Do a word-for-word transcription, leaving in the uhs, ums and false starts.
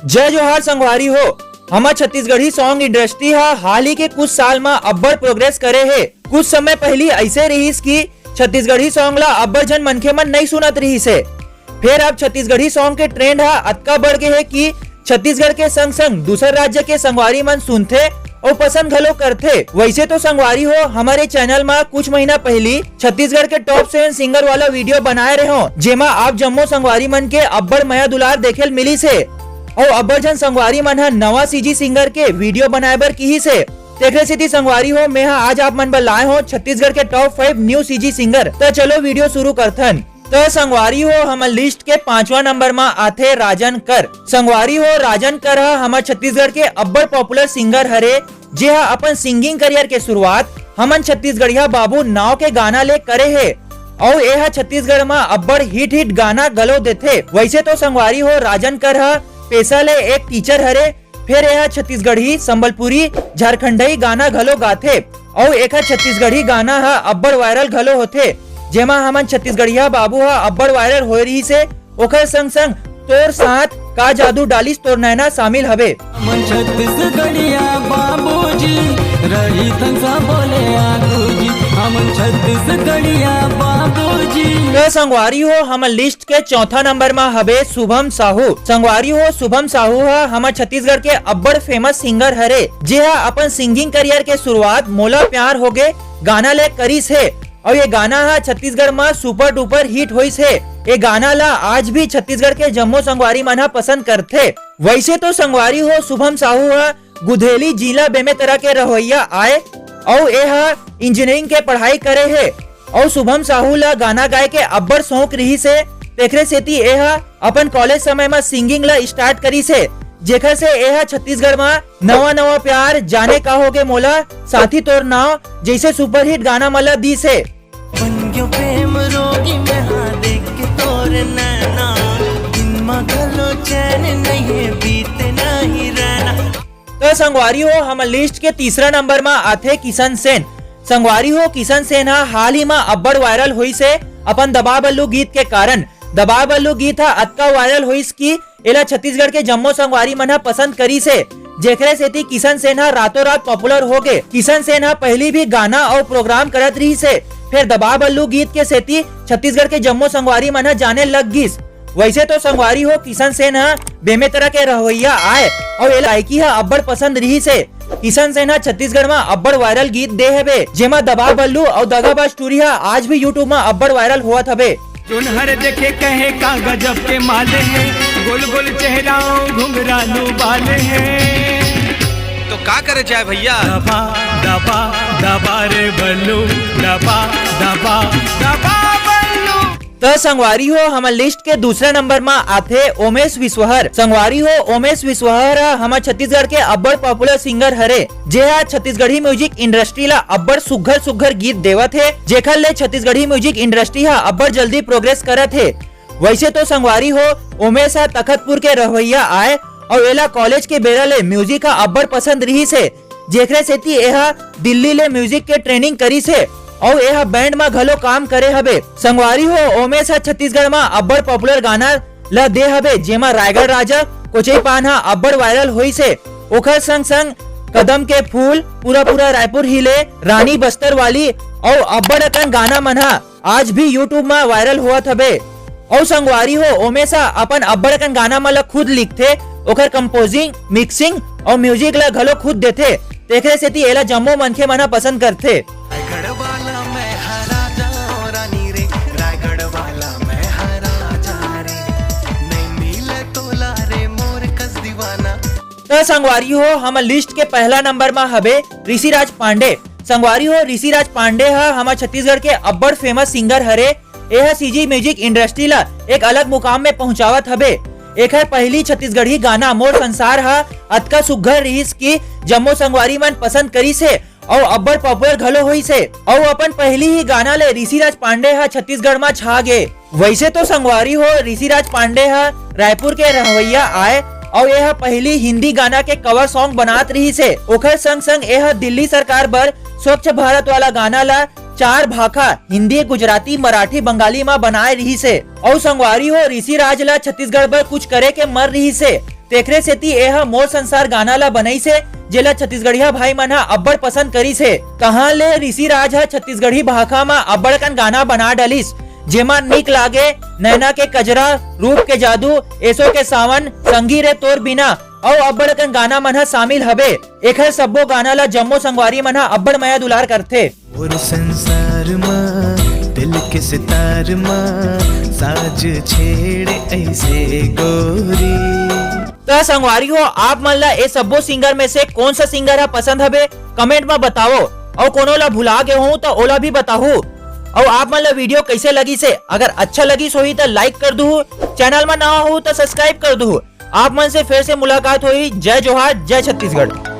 जय जोहार संगवारी हो, हमर छत्तीसगढ़ी song industry ह हाल ही के कुछ साल म अब्बड़ progress करे हे। कुछ समय पहिली अइसे रिहिस कि छत्तीसगढ़ी song ला अब्बड़ झन मनखे मन नइ सुनत रिहिस हे। फेर अब छत्तीसगढ़ी song के trend ह अतका बढ़ गे हे कि छत्तीसगढ़ के संग-संग दूसर राज्य के संगवारी मन सुनथे अउ पसंद घलो करथे। वइसे तो संगवारी हो, हमर ए channel म कुछ महीना पहिली छत्तीसगढ़ के top seven singer वाला video बनाए रेहों, जेमा आप जम्मो संगवारी मन के अब्बड़ मया दुलार देखे ल मिलिस हे। अउ अब्बड़ झन संगवारी मन ह नवा C G singer के video बनाए बर किहिस हे। तेखरे सेती संगवारी हो, मैं ह आज आप मन बर लाए हों छत्तीसगढ़ के top five new C G singer। त चलो video शुरू करथन। त संगवारी हो, हमर list के पांचवा नंबर म आथे राजन कर। संगवारी हो, राजन कर ह हमर छत्तीसगढ़ के अब्बड़ popular singer हरे, जे ह अपन singing career के शुरुआत हमन छत्तीसगढ़िया बाबू नाव के गाना ले करे हे। अउ ए ह छत्तीसगढ़ म अब्बड़ hit hit गाना घलो देथे। वइसे तो संगवारी हो, राजन कर ह पेशा ले एक teacher हरे, फेर ए ह छत्तीसगढ़ी, संबलपुरी, झारखंडई गाना घलो गाथे। अउ एखर छत्तीसगढ़ी गाना ह अब्बड़ viral घलो होथे, जेमा हमन छत्तीसगढ़िया बाबू ह अब्बड़ viral होए रिहिस हे। ओखर संग-संग तोर साथ का जादू डालिस तोर नैना शामिल हवे। हमन छत्तीसगढ़िया बाबूजी, रहिथन सबो ले आगू जी। हमन छत्तीसगढ़िया बाबूजी। त संगवारी हो, हमर list के चौथा नंबर म हवे शुभम साहू। संगवारी हो, शुभम साहू ह हमर छत्तीसगढ़ के अब्बड़ famous singer हरे, जे ह अपन singing career के शुरुआत मोला प्यार होगे गाना ले करिस हे। अउ ये गाना ह छत्तीसगढ़ म super duper hit होइस हे। ये गाना ला आज भी छत्तीसगढ़ के जम्मो संगवारी मन ह पसंद करथे। वइसे तो संगवारी हो, शुभम साहू ह गुधेली जिला बेमेतरा के रहवइया आय अउ ए ह engineering के पढ़ाई करे हे। अउ शुभम साहू ला गाना गाए के अब्बड़ शौक रिहिस हे, तेखरे सेती ए ह अपन college समय म singing ला start करिस हे, जेखर से ए ह छत्तीसगढ़ म नवा नवा प्यार, जाने का होगे मोला, साथी तोर नाव जइसे super hit गाना मन ला दिस हे। बन गयो प्रेम रोगी मैं, हाँ, देख के तोर नैना, दिन मा घलो चैन नहीं है, बीते नहीं रहना। त संगवारी हो, हमर list के तीसरा नंबर म आथे किशन सेन। संगवारी हो, किशन सेन ह हाल ही म अब्बड़ viral होइस हे अपन दबा बल्लू गीत के कारण। दबा बल्लू गीत ह अतका viral होइस कि एला छत्तीसगढ़ के जम्मो संगवारी मन ह पसंद करिस हे, जेखरे सेती किशन सेन ह रातों रात popular हो गे। किशन सेन ह पहिली भी गाना अउ program करत रिहिस हे, फेर दबा बल्लू गीत के सेती छत्तीसगढ़ के जम्मो संगवारी मन ह जाने लग गिस। वइसे तो संगवारी हो, किशन सेन ह बेमेतरा के रहवइया आय अउ एला गायकी ह अब्बड़ पसंद रिहिस हे। किशन सेन ह छत्तीसगढ़ म अब्बड़ viral गीत दे हवे, जेमा दबा बल्लू अउ दगाबाज टूरी ह आज भी YouTube म अब्बड़ viral होवत हवे। जोन हर देखे कहे का गजब के माल है, गोल गोल चेहरा घुंघरालू बाल है। तो का करे जाए भैया? दबा, दबा, दबा रे बल्लू, दबा, दबा, दबा बल्लू। त संगवारी हो, हमर list के दूसरा नंबर म आथे ओमेश विश्वहर। संगवारी हो, ओमेश विश्वहर ह हमर छत्तीसगढ़ के अब्बड़ popular singer हरे, जे ह छत्तीसगढ़ी music industry ला अब्बड़ सुघर सुघर गीत देवत हे, जेखर ले छत्तीसगढ़ी music industry ह अब्बड़ जल्दी progress करत हे। वइसे तो संगवारी हो, ओमेश ह तखतपुर के रहवइया आय अउ एला college के बेरा ले music ह अब्बड़ पसंद रिहिस हे, जेखरे सेती एहा दिल्ली ले music के training करिस हे अउ एहा band म घलो काम करे हवे। संगवारी हो, ओमेश ह छत्तीसगढ़ म अब्बड़ popular गाना ल दे हवे, जेमा रायगढ़ राजा, कोचई पान ह अब्बड़ viral होइस हे। ओखर संग-संग कदम के फूल, पूरा पूरा रायपुर हिले, रानी बस्तर वाली अउ अब्बड़ अकन गाना मन ह आज भी YouTube म viral होवत हवे। अउ संगवारी हो, ओमेश ह अपन अब्बड़ अकन गाना मन ल खुद लिखथे, ओखर composing, mixing अउ music ल घलो खुद देथे। तेखरे सेती एला जम्मो मनखे मन ह पसंद करथे। रायगढ़ वाला मैं हा राजा रानी रे, रायगढ़ वाला मैं हा राजा रे, नहीं मिले तोला रे मोर कस दीवाना। त संगवारी हो, हमर list के पहला नंबर म हवे ऋषिराज पांडे। संगवारी हो, ऋषिराज पांडे ह हमर छत्तीसगढ़ के अब्बड़ famous singer हरे। एह C G music industry ला एक अलग मुकाम में पहुंचावत हवे। एखर पहिली छत्तीसगढ़ी गाना मोर संसार ह अतका सुघ्घर रिहिस कि जम्मो संगवारी मन पसंद करिस हे अउ अब्बड़ popular घलो होइस हे अउ अपन पहिली ही गाना ले ऋषिराज पांडे ह छत्तीसगढ़ म छा गे। वइसे तो संगवारी हो, ऋषिराज पांडे ह रायपुर के रहवइया आय अउ एह पहिली हिंदी गाना के cover song बनात रिहिस हे। ओखर संग-संग एह दिल्ली सरकार बर स्वच्छ भारत वाला गाना ला चार भाखा, हिंदी, गुजराती, मराठी, बंगाली, म बनाए रिहिस हे। अउ संगवारी हो, ऋषिराज ला छत्तीसगढ़ बर कुछ करे के मन रिहिस हे, तेखरे सेती एह मोर संसार गाना ला बनइस हे, जेला छत्तीसगढ़िया भाई मन ह अब्बड़ पसंद करिस हे। तहाँ ले ऋषि राज ह छत्तीसगढ़ी भाखा म अब्बड़ कन गाना बना डलिस, जेमा निक लागे नैना के कजरा, रूप के जादू, एसो के सावन, संगी रे तोर बिना, अउ अब्बड़ कन गाना मन ह शामिल हबे। एखर सब्बो गाना ला जम्मो संगवारी मन ह अब्बड़ मया दुलार करथे। मोर संसार मा, दिल के सितार मा, साज छेड़े ऐसे गोरी। त संगवारी हो, आप मन ला ए सब्बो सिंगर में से कौन सा सिंगर ह पसंद हवे, कमेंट में बताओ। अउ कोनो ला भुला गे हूँ त ओला भी बताहू। अउ आप मन ला वीडियो कैसे लगिस हे, अगर अच्छा लगिस होही त लाइक कर दूहू, चैनल में नवा हो त सब्सक्राइब कर दूहू। आप मन से फिर से मुलाकात होही। जय जोहार, जय छत्तीसगढ़।